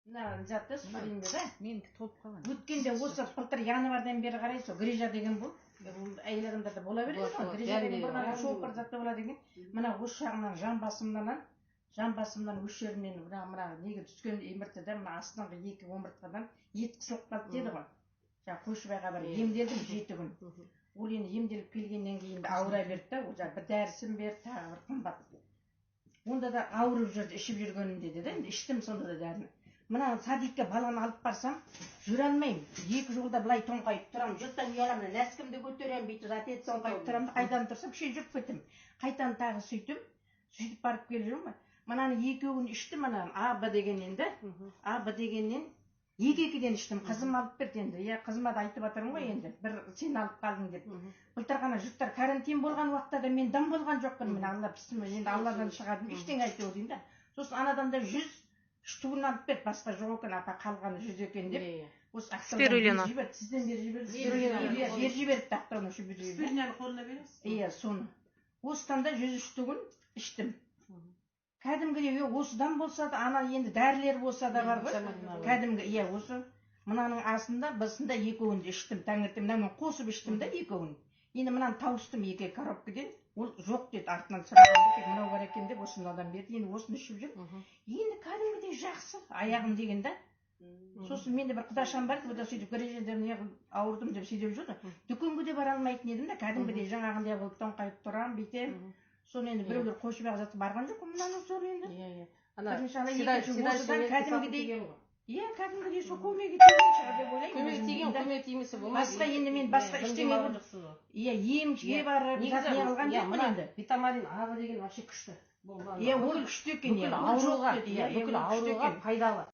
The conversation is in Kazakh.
Мына затты спирулина да. Менікі толып қалған. Өткенде осы былтыр январьдан бері қарай сол грыжа деген бұл әйел адамдарда бола береді ғой. Болады, Грыжа деген бәрінде бұрын бар. шопыр затта болады екен. Мына осы жағынан жамбасымнан осы жерімнен мына неге түскен МРТ да мына астыңғы екі омыртқадан ет қысылып қалды деді ғой. Жаңағы Қойшыбайға барып емделдім 7 күн. Ол енді емделіп келгеннен кейін де ауыра берді да, ол жаңағы бір дәрісін берді, тағы бір қымбат. Онда да ауырып жүрді ішіп жүргенімде де, енді іштім сонда да дәріні. Мына садикке баланы алып барсам, жүре алмаймын. Екі жолда былай тоңқайып тұрамын, жұрттан ұяламын. Мына нәскімді көтеремін, бүйтіп зат етіп тоңқайып тұрамын да, қайтадан тұрсам, кішкене жүріп кетемін. Қайтадан тағы сөйтіп барып келіп жүрмін. Мынаны екеуін іштім, мына А, Б дегеннен да, А, Б дегеннен екі екіден іштім. Қызым алып берді енді. Иә, қызыма да айтып жатырмын ғой енді, бір сен алып қалдың деп. Былтыр ғана жұрттар карантин болған уақытта да мен дым болған жоқпын. Міне, Алла пісім, енді Алладан шығардым, ештеңе айтпай отырмын да. Сосын анадан да 100 штугін алып берді, басқа жоқ екен, апа, қалғаны 100 екен деп. Иә. Осы Спирулина. Ақтаудан беріп жіберді, сізден беріп жіберді. Спирулина. Иә, беріп жіберіпті Ақтаудан еще беріп жіберді. Спирулинаны қолына бересіз. Иә, соны. Осыдан да 100 штугін іштім. Кәдімгідей осыдан болса да, ана енді дәрілер болса да бар ғой. Кәдімгі, иә, осы мынаның асында, б-сында екеуін де іштім таңертең, мынамен қосып іштім да екеуін. Енді мынаны тауыстым екі коробкадан, ол жоқ деді, артынан сұрағанда тек мынау бар екен деп осынадан берді. Енді осыны ішіп жүрмін. Енді кәдімгідей жақсы аяғым деген да. Сосын менде бір құдашам бар еді, ол да сөйтіп грыжадан не қылып ауырдым деп сөйтіп жүрді. Дүкенге де бара алмайтын едім да, кәдімгідей жаңағындай қылып тоңқайып тұрамын, бүйтемін. Соны енді біреулер Қойшыбайға жатып барған жоқпын, мынаны сол енді. Иә. Ана Бірінші ана, екінші седалищный осыдан кәдімгідей деген ғой. Иә, кәдімгідей сол көмегі тиген шығар деп ойлаймын Көмегі өзім тиген, да. көмегі тимесе болмайды. Басқа енді мен басқа Иә, ештеңе дым демалған жоқсыз ғой. Иә, емшіге барып Негізі, зат не қылған иә, жоқпын мына енді. Витамин А деген вообще күшті. Бұл Иә, ол күшті екен, бүкіл иә, ол жоқ ауруға, деді, иә, иә, бүкіл ол күшті ауруға екен. пайдалы.